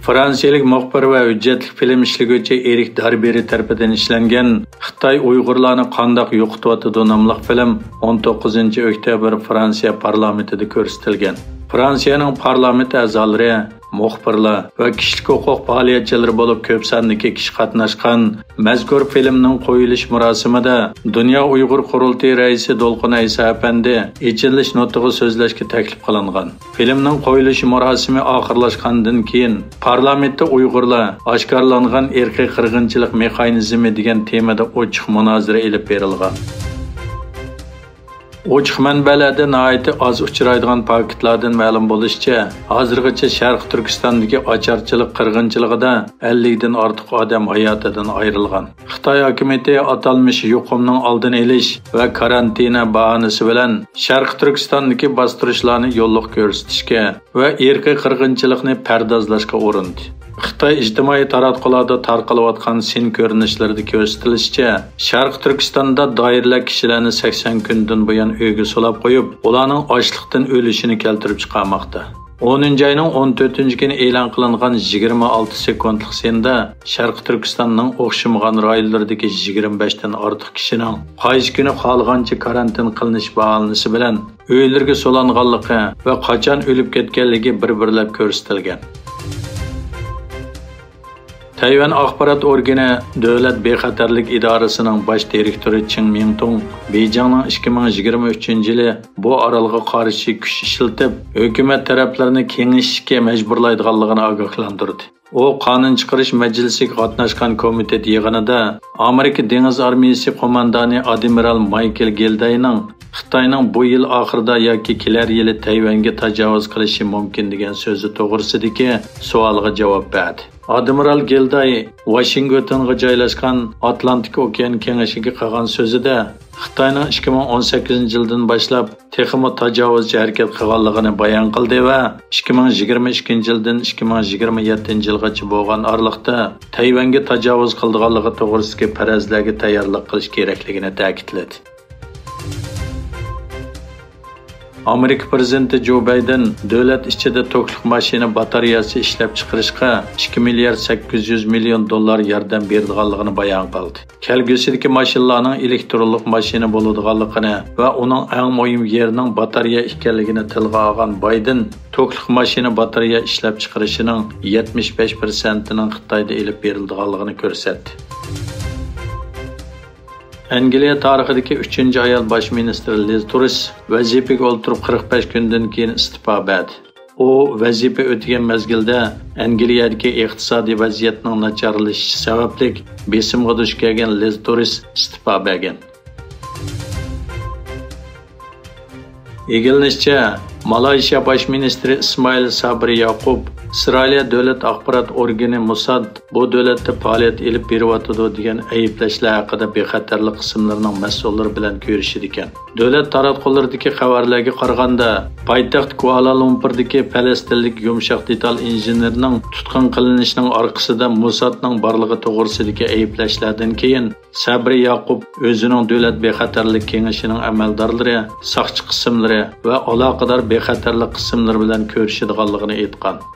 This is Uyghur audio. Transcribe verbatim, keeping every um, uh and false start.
فرانسىيەلىك مۇخبىر ۋە ھۆججەتلىك فىلىم ئىشلىگۈچى ئېرىك داربېرى تەرىپىدىن ئىشلەنگەن خىتاي ئۇيغۇرلارنى قانداق يوقىتىۋاتىدۇ ناملىق فىلىم ئون توققۇزىنچى ئۆكتەبىر فرانسىيە پارلامېنتىدا كۆرسىتىلگەن. فرانسىيەنىڭ پارلامېنت ئەزالىرى، مۇخبىرلار ۋە كىشىلىك ھوقۇق پائالىيەتچىلىرى بولۇپ كۆپ ساندىكى كىشى قاتناشقان مەزكۇر فىلىمنىڭ قويۇلۇش مۇراسىمىدا دۇنيا ئۇيغۇر قۇرۇلتىيى رەئىسى دولقۇن ئەيسا ئەپەندى ئېچىلىش نۇتقى سۆزلەشكە تەكلىپ قىلىنغان. فىلىمنىڭ قويۇلۇش مۇراسىمى ئاخىرلاشقاندىن كېيىن، پارلامېنتتا ئۇيغۇرلار ئاشكارىلانغان ئىرقىي قىرغىنچىلىق مېخانىزمى دېگەن تېمىدا ئوچۇق مۇنازىرە ئېلىپ بېرىلغان. ئوچۇق مەنبەلەردە ناھايىتى ئاز ئۇچرايدىغان پاكىتلاردىن مەلۇم بولۇشىچە، ھازىرغىچە شەرقىي تۈركىستاندىكى ئاچارچىلىق قىرغىنچىلىقىدا ئەللىكتىن ئارتۇق ئادەم ھاياتىدىن ئايرىلغان. خىتاي ھاكىمىيىتى ئاتالمىش يۇقۇمنىڭ ئالدىنى ئېلىش ۋە كارانتىنا باھانىسى بىلەن شەرقىي تۈركىستاندىكى باستۇرۇشلارنى يوللۇق كۆرسىتىشكە ۋە ئىرقىي قىرغىنچىلىقنى پەردازلاشقا ئۇرۇندى. خىتاي ئىجتىمائىي تاراتقۇلاردا تارقىلىۋاتقان سىن كۆرۈنۈشلىرىدە كۆرسىتىلىشىچە، شەرقىي تۈركىستاندا دائىرىلەر كىشىلەرنى سەكسەن كۈندىن بۇيان ئۆيگە سولاپ قويۇپ، ئۇلارنىڭ ئاچلىقتىن ئۆلۈشىنى كەلتۈرۈپ چىقارماقتا. ئونىنچى ئاينىڭ ئون تۆتىنچى كۈنى ئېلان قىلىنغان يىگىرمە ئالتە سېكۇنتلۇق سىندا شەرقىي تۈركىستاننىڭ ئوخشىمىغان رايونلىرىدىكى يىگىرمە بەشتىن ئارتۇق كىشىنىڭ قايسى كۈنى خالىغانچە كارانتىن قىلىنىش باھانىسى بىلەن ئۆيلىرىگە سولانغانلىقى ۋە قاچان ئۆلۈپ كەتكەنلىكى بىر-بىرلەپ كۆرسىتىلگەن. تەيۋەن ئاخبارات ئورگىنى دۆلەت بىخەتەرلىك ئىدارىسىنىڭ باش دىرېكتورى چېڭ مىڭتۇڭ بېيجىڭنىڭ ئىككى مىڭ يىگىرمە ئۈچىنچى يىلى بۇ ئارالغا قارشى كۈچ ئىشلىتىپ، ھۆكۈمەت تەرەپلىرىنى كېڭىشىشكە مەجبۇرلايدىغانلىقىنى ئاگاھلاندۇردى. ئۇ قانۇن چىقىرىش مەجلىسىگە قاتناشقان كومىتېت يىغىنىدا ئامېرىكا دېڭىز ئارمىيىسى قوماندانى ئادمىرال مايكل گىلداينىڭ خىتاينىڭ بۇ يىل ئاخىرىدا ياكى كېلەر يىلى تەيۋەنگە تاجاۋۇز قىلىشى مۇمكىن دېگەن سۆزى توغرىسىدىكى سوئالغا جاۋاب بەردى. ئادمىرال گىلداي ۋاشىنگتونغا جايلاشقان ئاتلانتىك ئوكيان كېڭىشىگە قىلغان سۆزىدە، خىتاينىڭ ئىككى مىڭ ئون سەككىزىنچى يىلدىن باشلاپ تېخىمۇ تاجاۋۇزچى ھەرىكەت قىلغانلىقىنى بايان قىلدى ۋە ئىككى مىڭ يىگىرمە ئىككىنچى يىلدىن ئىككى مىڭ يىگىرمە يەتتىنچى يىلغىچە بولغان ئارىلىقتا تەيۋەنگە تاجاۋۇز قىلىدىغانلىقى توغرىسىدىكى پەرەزلەرگە تەييارلىق قىلىش كېرەكلىكىنى تەكىتلىدى. ئامېرىكا پىرېزىدېنتى جو بايدېن دۆلەت ئىچىدە توكلۇق ماشىنا باتارېيەسى ئىشلەپچىقىرىشقا ئىككى مىليارد سەككىز يۈز مىليون دوللار ياردەم بېرىدىغانلىقىنى بايان قىلدى. كەلگۈسىدىكى ماشىنىلارنىڭ ئېلېكترونلۇق ماشىنا بولىدىغانلىقىنى ۋە ئۇنىڭ ئەڭ مۇھىم يېرىنىڭ باتارېيە ئىكەنلىكىنى تىلغا ئالغان بايدېن، توكلۇق ماشىنا باتارېيە ئىشلەپچىقىرىشىنىڭ يەتمىش بەش پىرسەنتىنىڭ خىتايدا ئېلىپ بېرىلىدىغانلىقىنى كۆرسەتتى. ئەنگلىيە تارىخىدىكى ئۈچىنچى ئايال باش مىنىستىر لىز تۇرس ۋەزىپىگە ئولتۇرۇپ قىرىق بەش كۈندىن كېيىن ئىستېپا بەردى. ئۇ ۋەزىپە ئۆتىگەن مەزگىلدە ئەنگلىيەدىكى ئىقتىسادىي ۋەزىيەتنىڭ ناچارلىشىشى سەۋەبلىك بېسىمغا دۇچ كەلگەن لىز تۇرس ئىستېپا بەرگەن. ئىگىلىنىشىچە، مالايشىيا باش مىنىستىرى ئىسمائىل سابرى ياقۇپ ئىسرائىلىيە دۆلەت ئاخبارات ئورگىنى موساد بۇ دۆلەتتە پائالىيەت ئېلىپ بېرىۋاتىدۇ دېگەن ئەيىبلەشلەر ھەققىدە بىخەتەرلىك قىسىملىرىنىڭ مەسئۇللىرى بىلەن كۆرۈشىدىكەن. دۆلەت تاراتقۇلىرىدىكى خەۋەرلەرگە قارىغاندا، پايتەخت كۇئالا لۇمپۇردىكى پەلەستىنلىك يۇمشاق دېتال ئىنژېنېرىنىڭ تۇتقۇن قىلىنىشىنىڭ ئارقىسىدا موسادنىڭ بارلىقى توغرىسىدىكى ئەيىبلەشلەردىن كېيىن، سەبرى ياقۇپ ئۆزىنىڭ دۆلەت بىخەتەرلىك كېڭىشىنىڭ ئەمەلدارلىرى، ساقچى قىسىملىرى ۋە ئالاقىدار بىخەتەرلىك قىسىملىرى بىلەن كۆرۈشىدىغانلىقىنى ئېيتقان.